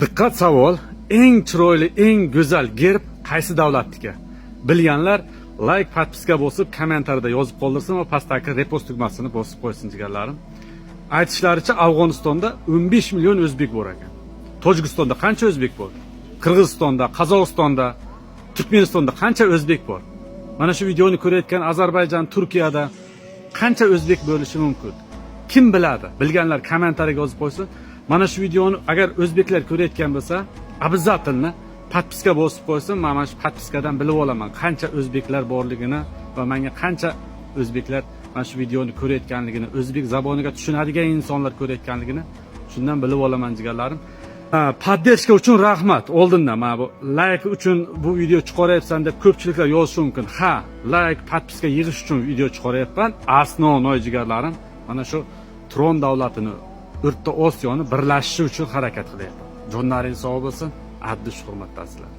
Diqqat, savol: eng chiroyli, eng go'zal gerb qaysi davlatniki? Bilganlar layk, подписка bosib, kommentariyada yozib qoldirsin va pastdagi repost tugmasini bosib qo'ysin, jigarlarim. Aytishlaricha, Afg'onistonda 15 million o'zbek bor ekan. Tojikistonda qancha o'zbek bor? Qirg'izistonda, Qozog'istonda, Turkmanistonda qancha o'zbek bor? Mana shu videoni ko'rayotgan Ozarbayjon, Turkiyada qancha o'zbek bo'lishi mumkin? Kim biladi? Bilganlar kommentariyaga yozib qo'ysin. Mana shu videoni agar o'zbeklar ko'rayotgan bo'lsa, обязательно подписка bosib qo'ysin. Men mana shu подписка dan bilib olaman qancha o'zbeklar borligini va menga qancha o'zbeklar mana shu videoni ko'rayotganligini, o'zbek zaboniga tushunadigan insonlar ko'rayotganligini shundan bilib olaman, jigarlarim. Ha, поддержка uchun rahmat. Oldindan mana bu layk uchun bu video chiqaryapsan deb ko'pchiliklar yozishi mumkin. Ha, layk, подписка yig'ish uchun video chiqaryapman. Основной, jigarlarim, mana shu Turon davlatini, O'rta Osiyoni birlashishi uchun harakat qilyapman. Jonlaring sog' bo'lsin, addi hurmatdasizlar.